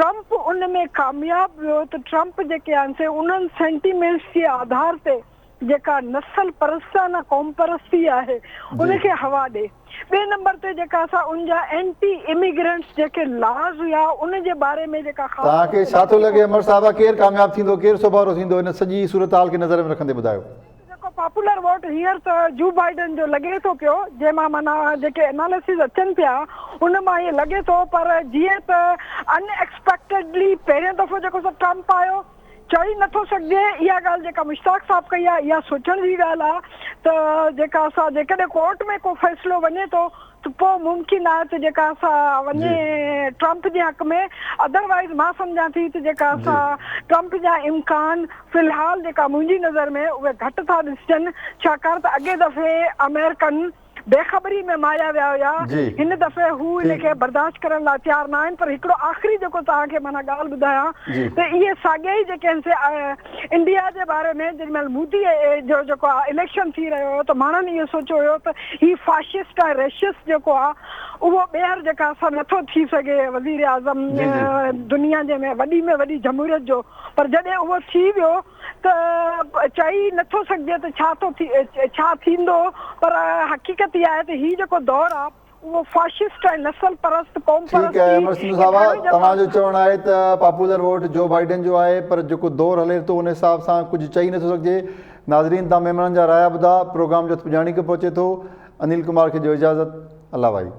ٽرمپ ان ۾ ڪامياب ويو ته ٽرمپ جيڪي آهن سي انهن سينٽيمينٽس جي آڌار تي جيڪا نسل پرستانه قوم پرستي آهي ان کي هوا ڏي. ٻئي نمبر تي جيڪا سا ان جا اينٽي اميگرنٽس جيڪي لاز هيا ان جي باري ۾ جيڪا خاص توهان کي ڇا ٿو لڳي امر صاحبه ڪير ڪامياب ٿيندو ڪير سوڀارو ٿيندو ان سڄي صورتحال کي نظر ۾ رکندي ٻڌايو. جيڪو پاپولر ووٽ هينئر ته جو بائيڊن جو لڳي ٿو پيو جنهن مان معنيٰ جيڪي اناليسز اچن پيا ان مان ائين لڳي ٿو پر جيئن ته ان ايڪسپيڪٽيڊلي پهريون دفعو جيڪو سو ٽرمپ آيو چئي نه ٿو سگهجي. اها ڳالهه جيڪا مشتاق صاحب ڪئي آهي اها سوچڻ جي ڳالهه آهي ته جيڪا سا جيڪڏهن ڪورٽ ۾ ڪو فيصلو وڃي ٿو ته پوء ممڪن آهي ته جيڪا سا وڃي ٽرمپ جي حق ۾ ادروائيز مان سمجهان ٿي ته جيڪا سا ٽرمپ جا امڪان في الحال جيڪا منهنجي نظر ۾ اهي گهٽ ٿا ڏسجن ڇاڪاڻ ته اڳئين دفعي آمريڪن بي خبري ۾ ماريا ويا هيا، هن دفعي هو ان کي برداشت ڪرڻ لاء تيار نه آهن پر هڪڙو آخري جيڪو توهان کي معنيٰ ڳالهه ٻڌايان ته اهي ساڳيا ئي جيڪي آهن سي انڊيا جي باري ۾ جيڏي مهل مودي جو جيڪو آهي اليڪشن ٿي رهيو هيو ته ماڻهن اهو سوچيو هيو ته هي فاشسٽ ۽ ريشسٽ جيڪو آهي اهو ٻيهر جيڪا سا نٿو ٿي سگهي وزير اعظم دنيا جي ۾ وڏي ۾ وڏي جمهوريت جو پر جڏهن اهو ٿي ويو ته چئي نه ٿو سگهجي ته ڇا ٿو ٿي ڇا ٿيندو پر حقيقت اها آهي ته هي جيڪو دور آهي اهو فاشسٽ ۽ نسل پرست قوم ٺيڪ آهي امر سنڌو صاحب توهان جو چوڻ آهي ته پاپولر ووٽ جو بائيڊن جو آهي پر جيڪو دور هلي ٿو ان حساب سان ڪجهه چئي نٿو سگهجي ناظرين توهان مهمانن جا رايا ٻڌا پروگرام جو پڄاڻي کي پهچي ٿو انيل ڪمار کي ڏيو اجازت الله وائي.